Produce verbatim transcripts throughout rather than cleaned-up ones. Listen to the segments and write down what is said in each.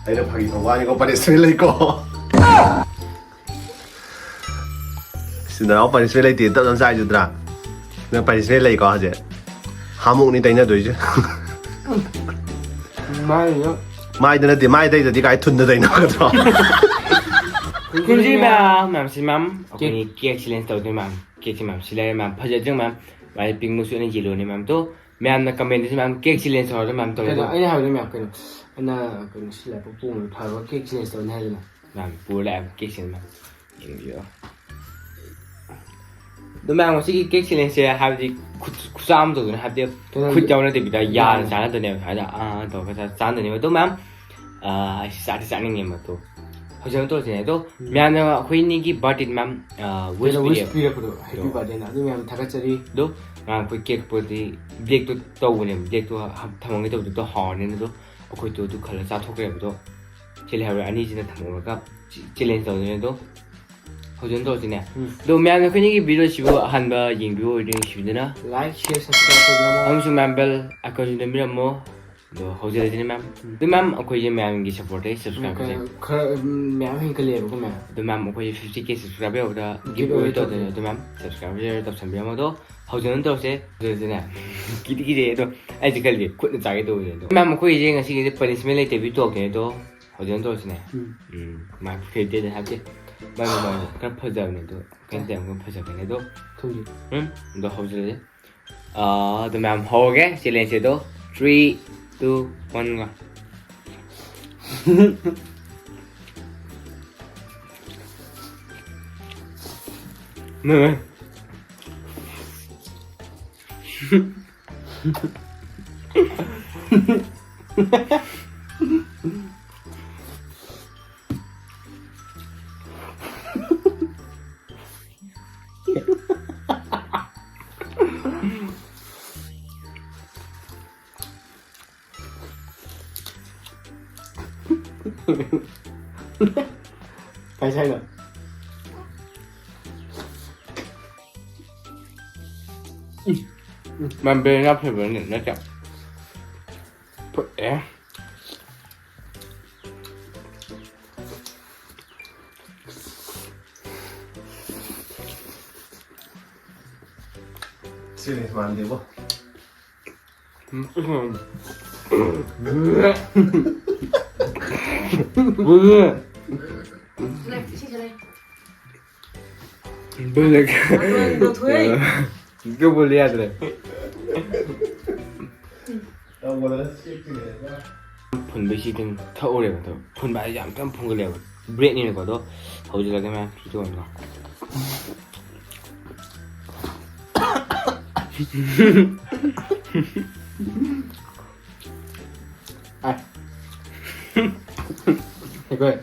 ꯑꯩꯅ ꯐꯥꯒꯤ ꯇꯧꯕ ꯋꯥꯅꯤꯀꯣ, punishment ꯂꯩꯀꯣ꯫ ꯁꯤꯗ ꯅꯅꯥꯎ punishment ꯂꯩꯇꯦ, ꯇꯞ ꯇꯞ ꯆꯥꯏꯗꯨꯗ꯭ꯔꯥ? ꯅꯪ punishment ꯂꯩꯀꯣ ꯍꯧꯖꯤꯛ꯫ ꯍꯥꯃꯨꯛꯅꯤ ꯇꯩꯅꯗꯣꯏꯁꯦ꯫ ꯃꯥꯏꯗ꯫ ꯃꯥꯏꯗ ꯅꯠꯇꯦ, ꯃꯥꯏ ꯇꯩꯗꯗꯤ ꯀꯥꯏ ꯊꯨꯟꯗ ꯇꯩꯅꯒꯗ꯭ꯔꯣ? ꯈꯨꯟꯖꯤ ꯃꯌꯥꯝ, ꯃꯌꯥꯝꯁꯤ ꯃꯌꯥꯝ, ꯑꯩꯈꯣꯏꯅꯤ cake challenge ꯇꯧꯗꯣꯏ ꯃꯌꯥꯝ꯫ Cake ꯁꯤ ꯃꯌꯥꯝ ꯁꯤ ꯂꯩꯔꯦ ꯃꯌꯥꯝ, ꯐꯖꯗ꯭ꯔꯦ ꯃꯌꯥꯝ꯫ ꯃꯥꯏ pink ꯃꯆꯨ ꯑꯣꯏꯅ yellow ꯅꯤ ꯃꯌꯥꯝ꯫ ꯑꯗꯣ ꯃꯌꯥꯝꯅ comment ꯗꯁꯨ ꯃꯌꯥꯝ cake challenge ꯇꯧꯔꯒ ꯃꯌꯥꯝ ꯇꯧꯔꯦ꯫ ꯀꯩꯅꯣ, ꯑꯗꯣ ꯑꯩꯅ ꯍꯥꯏꯕꯗꯤ ꯃꯌꯥꯝ ꯀꯩꯅꯣ, ꯑꯩꯅ ꯀꯩꯅꯣ ꯁꯤ ꯂꯥꯛꯄ ꯄꯣꯡꯕꯗ ꯐꯔꯕ cake challenge ꯇꯧꯅꯤ ꯍꯥꯏꯗꯅ꯫ ꯃꯌꯥꯝ ꯄꯨꯔ ꯂꯥꯛꯑꯦꯕ cake ꯁꯤ ꯃꯌꯥꯝ꯫ ꯌꯦꯡꯕꯤꯌꯣ꯫ ꯑꯗꯣ ꯃꯌꯥꯝ ꯉꯁꯤꯒꯤ cake challenge ꯁꯦ ꯍꯥꯏꯕꯗꯤ ꯈꯨꯠ, ꯈꯨꯠꯆꯥꯝ ꯇꯧꯗꯣꯏꯅꯦ ꯍꯥꯏꯕꯗꯤ ꯀꯩꯅꯣ, ꯈꯨꯠ ꯌꯥꯎꯅꯗꯕꯤꯗ ꯌꯥꯅ ꯌꯥꯅ꯫ ꯆꯥꯟꯅꯗꯣꯏꯅꯦꯕ ꯁꯨꯃꯥꯏꯅ ꯑꯥ ꯇꯧꯔꯒ ꯆꯥ-, ꯆꯥꯟꯅꯗꯣꯏꯅꯦꯕ꯫ ꯑꯗꯣ ꯃꯌꯥꯝ, ꯑꯥ, ꯑꯩꯁꯤ ꯆꯥꯗꯤ ꯆꯥꯅꯤꯡꯉꯦ ꯃꯗꯣ꯫ ꯍꯧꯖꯤꯛ ꯑꯃ ꯇꯧꯔꯁꯤꯅꯦ꯫ ꯑꯗꯣ ꯎꯝ꯫ ꯃꯌꯥꯝꯅ ꯑꯩꯈꯣꯏ ꯑꯅꯤꯒꯤ birthday ꯗ ꯃꯌꯥꯝ, ꯑꯥ, wish ꯀꯩꯅꯣ wish ꯄꯤꯔꯛꯑꯦꯕ꯫ ꯄꯤꯔꯛꯄꯗꯣ, happy ꯑꯗꯣ birthday ꯅ꯫ ꯑꯗꯨ ꯃꯌꯥꯝ ꯊꯥꯒꯠꯆꯔꯤ꯫ ꯑꯗꯣ ꯉꯔꯥꯡ ꯑꯩꯈꯣꯏ cake ꯄꯣꯠꯇꯤ black ꯇꯣ ꯇꯧꯕꯅꯦꯕ, black ꯇꯣ ꯍꯥꯞ-, ꯊꯝꯃꯝꯒꯦ ꯇꯧꯕꯗꯣ ꯍꯥꯎꯔꯅꯤꯅ꯫ ꯑꯗꯣ ꯑꯩꯈꯣꯏꯗꯣ ꯑꯗꯨ ꯈꯜꯂ ꯆꯥꯊꯣꯛꯈ꯭ꯔꯦꯕ꯫ ꯑꯗꯣ ꯁꯤ ꯂꯩꯍꯧꯔꯦ ꯑꯅꯤꯁꯤꯅ ꯊꯝꯃꯒ ꯆꯤ-, challenge ꯇꯧꯗꯣꯏꯅꯦ꯫ ꯑꯗꯣ ꯍꯧꯖꯤꯛ ꯑꯃ ꯇꯧꯔꯁꯤꯅꯦ꯫ ꯎꯝ꯫ ꯑꯗꯣ ꯃꯌꯥꯝꯅ ꯑꯩꯈꯣꯏ ꯑꯅꯤꯒꯤ video ꯁꯤꯕꯨ ꯑꯍꯥꯟꯕ ꯌꯦꯡꯕꯤꯕ ꯑꯣꯏꯔꯗꯤ ꯅꯨꯡꯁꯤꯕꯤꯗꯨꯅ like, share, subscribe ꯇꯧꯕꯤꯔꯝꯃꯣ꯫ ꯑꯃꯁꯨꯡ ꯃꯌꯥꯝ bell icon ꯁꯨ ꯅꯝꯕꯤꯔꯝꯃꯣ꯫ ꯑꯗꯣ ꯍꯧꯖꯔꯁꯤꯅꯦ ꯃꯌꯥꯝ꯫ ꯎꯝ꯫ ꯑꯗꯨ ꯃꯌꯥꯝ ꯑꯩꯈꯣꯏꯁꯦ ꯃꯌꯥꯝꯒꯤ supporter ꯁꯦ, subscribe ꯎꯝ, ꯁꯦ꯫ ꯈꯔ, ꯎꯝ, ꯃꯌꯥꯝ ꯍꯦꯟꯒꯠꯂꯛꯑꯦꯕꯀꯣ ꯃꯌꯥꯝ꯫ ꯑꯗꯣ ꯃꯌꯥꯝ ꯑꯩꯈꯣꯏꯁꯦ fifty K subscribe ꯌꯧꯕꯗ give away ꯇꯧꯗꯣꯏꯅꯦ꯫ ꯇꯧꯗꯣꯏꯅꯦ꯫ ꯑꯗꯣ ꯃꯌꯥꯝ subscribe ꯇꯧꯁꯟꯕꯤꯔꯝꯃꯣ꯫ ꯑꯗꯣ ꯍꯧꯖꯤꯛ ꯑꯗꯨꯝ ꯇꯧꯔꯁꯦ꯫ ꯑꯗꯨꯗꯨꯅꯦ꯫ ꯀꯤꯗꯤ ꯀꯤꯖꯩ꯫ ꯑꯗꯣ ꯑꯩꯁꯦ ꯈꯜꯂꯤ ꯈꯨꯠꯅ ꯆꯥꯒꯦ ꯇꯧꯕꯅꯦ꯫ ꯑꯗꯣ ꯃꯌꯥꯝ ꯑꯩꯈꯣꯏꯁꯦ ꯉꯁꯤꯒꯤꯗꯤ punishment ꯂꯩꯇꯕꯤ ꯇꯣꯛꯀꯦ꯫ ꯑꯗꯣ ꯍꯧꯖꯤꯛ ꯑꯗꯨꯝ ꯇꯧꯔꯁꯤꯅꯦ꯫ ꯎꯝ꯫ ꯎꯝ꯫ ꯃꯥꯏ ꯐꯦꯠꯇꯦꯗ ꯍꯥꯏꯕꯗꯤ ꯃꯥꯏ ꯃꯃꯥꯡꯗꯣ ꯈꯔ ꯐꯖꯕꯅꯦ꯫ ꯑꯗꯣ ꯀꯩꯅꯣ ꯇꯧꯔꯦ꯫ ꯑꯃꯨꯛ ꯐꯖꯕꯅꯦ꯫ ꯑꯗꯣ ꯊꯨꯝꯁꯤ꯫ ꯎꯝ꯫ ꯑꯗꯣ ꯍꯧꯖꯤꯜꯂꯁꯦ꯫ ꯑꯥ, ꯑꯗꯨ ꯃꯌꯥꯝ ꯍꯧꯔꯒꯦ challenge ꯁꯦ꯫ ꯑꯗꯣ three, two, one ꯒ꯫ ꯃꯦ, ꯃꯦ꯫ ꯀꯩ ꯁꯥꯏꯅꯣ? ꯎꯝ, ꯎꯝ, ꯃꯥ ꯕꯦꯔꯦꯅꯥ ꯐ꯭ꯂꯦꯕꯔꯅꯤ ꯅꯠꯇ꯭ꯔꯥ? ꯐꯨꯠꯂꯦ꯫ ꯁꯤꯅꯤ ꯃꯥꯟꯗꯦꯕꯣ꯫ ꯎꯝ, ꯎꯝ꯫ ꯂꯩ, ꯏꯁꯤꯡꯁꯨ ꯂꯩ꯫ ꯕꯨꯜꯂꯦ꯫ ꯑꯗꯨ ꯂꯧꯊꯣꯛꯑꯦ꯫ ꯑꯗꯨ ꯕꯨꯜꯂꯦ ꯌꯥꯗ꯭ꯔꯦ꯫ ꯐꯨꯟꯕꯩ ꯁꯤ ꯑꯗꯨꯝ ꯊꯛꯎꯔꯦꯕ ꯑꯗꯣ꯫ ꯐꯨꯟꯕ ꯍꯥꯏꯁꯦ ꯌꯥꯝ ꯀꯟꯅ ꯐꯨꯟꯒꯠꯂꯦꯕ꯫ ꯕ꯭ꯔꯦꯛꯅꯤꯅꯀꯣ ꯑꯗꯣ꯫ ꯍꯧꯖꯤꯜꯂꯒꯦ ꯃꯌꯥꯝ꯫ ꯁꯤ ꯇꯧꯔꯒ꯫ ꯑꯥꯏ꯫ ꯑꯩꯈꯣꯏ꯫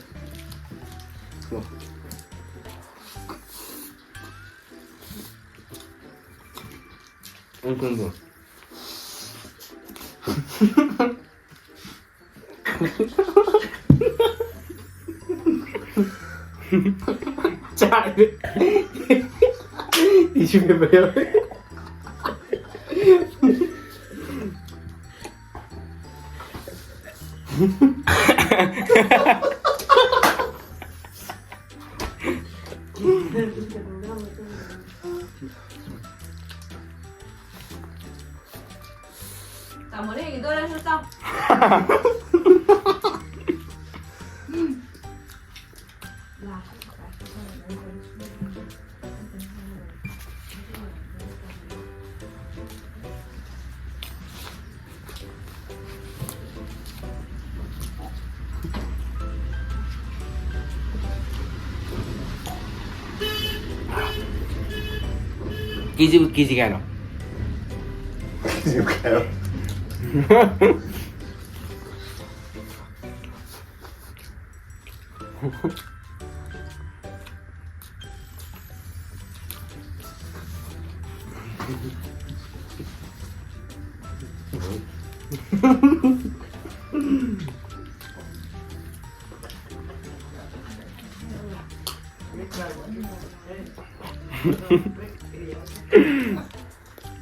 ꯎꯝ, ꯎꯝ, ꯎꯝ꯫ ꯆꯥꯔꯦ꯫ ꯇꯤꯁꯨ ꯄꯦꯄꯔ ꯌꯥꯎꯔꯦ꯫ ꯇꯥꯃꯣꯅ ꯌꯦꯡꯒꯦ ꯇꯧꯔꯁꯨ ꯆꯥꯎ꯫ ꯎꯝ꯫ ꯀꯦꯖꯤ, ꯀꯦꯖꯤ ꯀꯌꯥꯅꯣ? ꯀꯦꯖꯤ ꯀꯌꯥꯅꯣ?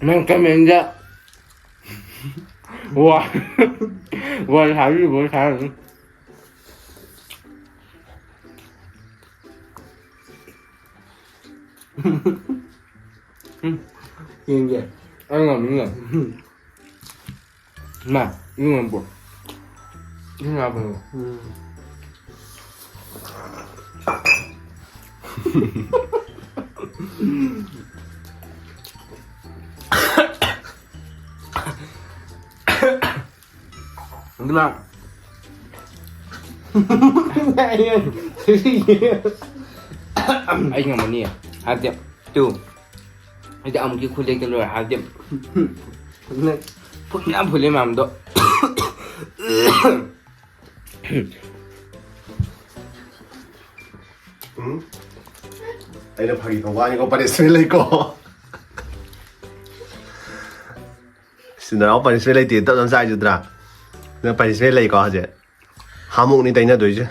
ꯅꯪ ꯀꯃꯦꯟꯗ ꯋꯥ ꯋꯥ ꯊꯥꯕꯤꯕ ꯊꯥꯔꯅꯤ꯫ ꯌꯦꯡꯒꯦ꯫ ꯑꯩ ꯉꯝꯅꯤꯅꯦ꯫ ꯃꯥ ꯏꯉꯝꯕꯣ꯫ ꯏꯉꯥꯕꯣ꯫ ꯎꯝ꯫ ꯑꯗꯨꯅ ꯑꯩ ꯉꯝꯃꯅꯤ꯫ ꯍꯥꯏꯕꯗꯤ ꯇꯨ ꯑꯩꯗꯤ ꯑꯃꯨꯛꯀꯤ ꯈꯨꯂꯦꯛꯇ ꯂꯣꯏꯔꯦ꯫ ꯍꯥꯏꯕꯗꯤ ꯐꯨꯠ ꯃꯌꯥꯝ ꯐꯨꯠꯂꯦ ꯃꯌꯥꯝꯗꯣ꯫ ꯎꯝ? ꯑꯩꯅ ꯐꯥꯒꯤ ꯇꯧꯕ ꯋꯥꯅꯤꯀꯣ, ꯄꯅꯤꯁꯃꯦꯟ ꯂꯩꯀꯣ꯫ ꯁꯤꯗ ꯄꯅꯤꯁꯃꯦꯟ ꯂꯩꯇꯦ, ꯇꯞ ꯇꯞ ꯆꯥꯏꯖꯗ꯭ꯔꯥ? ꯅꯪ ꯄꯅꯤꯁꯃꯦꯟ ꯂꯩꯀꯣ ꯍꯧꯖꯤꯛ? ꯍꯥꯃꯨꯛꯅꯤ ꯇꯩꯅꯗꯣꯏꯁꯦ꯫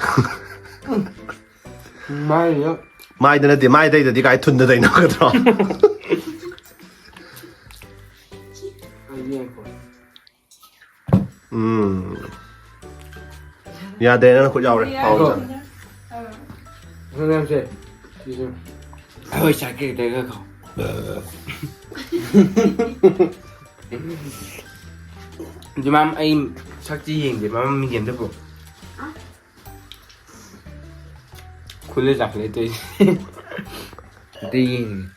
ꯃꯥꯏꯗ꯫ ꯃꯥꯏꯗ ꯅꯠꯇꯦ, ꯃꯥꯏ ꯇꯩꯗꯗꯤ ꯀꯥꯏ ꯊꯨꯟꯗ ꯇꯩꯅꯒꯗ꯭ꯔꯣ? ꯑꯩ ꯌꯦꯡꯉꯦꯀꯣ꯫ ꯎꯝ꯫ ꯌꯥꯗ꯭ꯔꯦ, ꯅꯪ ꯈꯨꯠ ꯌꯥꯎꯔꯦ꯫ ꯌꯥꯔꯦ꯫ ꯄꯥꯎ ꯆꯠꯂꯦ꯫ ꯑꯗꯨ ꯃꯌꯥꯝꯁꯦ, ꯁꯤꯁꯨ꯫ ꯑꯩꯈꯣꯏ ꯁꯥꯏꯠ ꯀꯦꯔꯦꯛꯇꯔꯒ ꯀꯧ꯫ ꯑꯗꯨ ꯃꯌꯥꯝ ꯑꯩ ꯁꯛꯁꯤ ꯌꯦꯡꯗꯦ, ꯃꯃꯥꯡ ꯃꯤꯡꯁꯦ ꯑꯝꯇ ꯄꯨ꯫ ꯈꯨꯜꯂꯦ ꯆꯥꯈꯠꯂꯦ ꯇꯧꯔꯤꯁꯦ꯫ ꯑꯝꯇ ꯌꯦꯡꯉꯦ꯫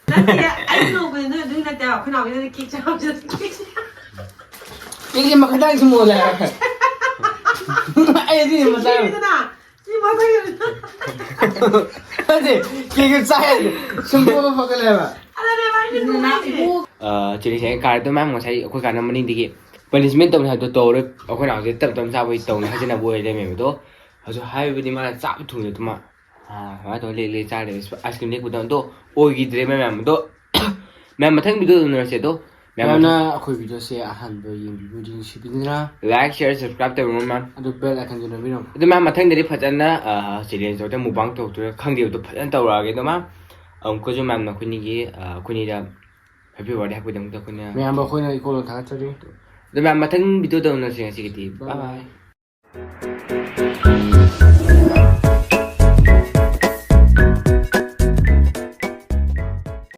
ꯅꯠꯇꯦ, ꯑꯩ ꯅꯣꯛꯄꯗꯤ ꯅꯣꯏ ꯑꯗꯨꯒꯤ ꯅꯠꯇꯦ ꯍꯥꯏꯕ, ꯑꯩꯈꯣꯏ ꯅꯥꯎꯕꯤꯅ ꯀꯦꯛ ꯆꯥꯕꯗꯨꯗ ꯀꯦꯛ ꯆꯥ-, ꯀꯦꯛꯁꯦ ꯃꯈꯥ ꯇꯥꯡꯁꯤ ꯃꯣꯜꯂꯦ ꯍꯥꯏꯕ꯫ ꯑꯩ ꯑꯗꯨꯗꯤ ꯃꯆꯥ ꯌꯥꯝ ꯁꯤꯗꯅ, ꯁꯤ ꯃꯊꯛ ꯌꯥꯝ ꯅꯠꯇꯦ, ꯀꯦꯛꯁꯦ ꯆꯥꯏ ꯍꯥꯏꯗꯤ ꯁꯨꯝ ꯄꯣꯛꯄ ꯐꯒꯠꯂꯦ ꯍꯥꯏꯕ꯫ ꯑꯗꯨꯅꯦ ꯃꯥꯏꯁꯦ ꯅꯨꯡꯉꯥꯏꯇꯦ꯫ ꯑ, ꯆꯤꯂꯤꯁꯦ ꯑꯩ ꯀꯥꯔꯗꯣ ꯃꯌꯥꯝ ꯉꯁꯥꯏ ꯑꯩꯈꯣꯏ ꯀꯥꯟꯗ ꯃꯅꯤꯡꯗꯒꯤ ꯄꯅꯤꯁꯃꯦꯟ ꯇꯧꯅꯤ ꯍꯥꯏꯕꯗꯣ ꯇꯧꯔꯣꯏ, ꯑꯩꯈꯣꯏ ꯅꯥꯎꯁꯦ ꯇꯞ ꯇꯞꯅ ꯆꯥꯕꯒꯤ ꯇꯧꯅꯤ ꯍꯥꯏꯖꯅꯕ ꯑꯣꯏ ꯂꯩꯔꯝꯃꯦꯕ꯫ ꯑꯗꯣ ꯍꯧꯖꯤꯛ ꯍꯥꯏꯕꯗꯤ ꯃꯥꯅ ꯆꯥꯕ ꯊꯨꯡꯗ ꯑꯗꯨꯃ ꯑꯥ, ꯀꯃꯥꯏꯅ ꯇꯧꯔ ꯂꯦꯛ ꯂꯦꯛ ꯆꯥꯔꯦ? ꯑꯥꯏꯁ ꯀ꯭ꯔꯤꯝ ꯂꯦꯛꯄꯗꯣ ꯑꯗꯣ ꯑꯣꯏꯈꯤꯗ꯭ꯔꯦ ꯃꯌꯥꯝ꯫ ꯑꯗꯣ ꯃꯌꯥꯝ ꯃꯊꯪ ꯚꯤꯗꯤꯑꯣꯗ ꯎꯅꯔꯁꯦ꯫ ꯑꯗꯣ ꯃꯌꯥꯝ ꯃꯌꯥꯝꯅ ꯑꯩꯈꯣꯏ ꯚꯤꯗꯤꯑꯣꯁꯦ ꯑꯍꯥꯟꯕ ꯌꯦꯡꯕꯤꯕꯗꯤ ꯅꯨꯡꯁꯤꯕꯤꯗꯨꯅ ꯂꯥꯏꯛ ꯁꯤꯌꯔ ꯁꯕꯁꯀ꯭ꯔꯥꯏꯕ ꯇꯧꯕꯤꯔꯝꯃꯣ ꯃꯌꯥꯝ ꯑꯗꯨ ꯕꯦꯜ ꯑꯥꯏꯀꯟꯗꯨ ꯅꯝꯕꯤꯔꯝꯃꯣ꯫ ꯑꯗꯨ ꯃꯌꯥꯝ ꯃꯊꯪꯗꯗꯤ ꯐꯖꯅ ꯆꯦꯂꯦꯟꯖ ꯇꯧꯔꯛꯇ ꯃꯨꯛꯕꯥꯡ ꯇꯧꯔꯛꯇꯣꯏꯔꯥ ꯈꯪꯗꯦ, ꯑꯗꯨ ꯐꯖꯅ ꯇꯧꯔꯛꯑꯒꯦ꯫ ꯑꯗꯣ ꯃꯌꯥꯝ ꯑꯃꯨꯛꯀꯁꯨ ꯃꯌꯥꯝꯅ ꯑꯩꯈꯣꯏꯅꯤꯒꯤ ꯑꯩꯈꯣꯏꯅꯤꯗ ꯍꯦꯄꯤ ꯕꯥꯔꯗꯦ ꯍꯥꯏꯕꯒꯤꯗꯃꯛꯇ ꯑꯩꯈꯣꯏꯅ ꯃꯌꯥꯝꯕ ꯑꯩꯈꯣꯏꯅ ꯏꯀꯣꯟ ꯂꯣꯟ ꯊꯥꯒꯠꯆꯔꯤ꯫ ꯑꯗꯣ ꯃꯌꯥꯝ ꯃꯊꯪ ꯚꯤꯗꯤꯑꯣ ꯇꯧꯅꯁꯦ꯫ ꯉꯁꯤꯒꯤꯗꯤ ꯕꯥꯏ ꯕꯥꯏ꯫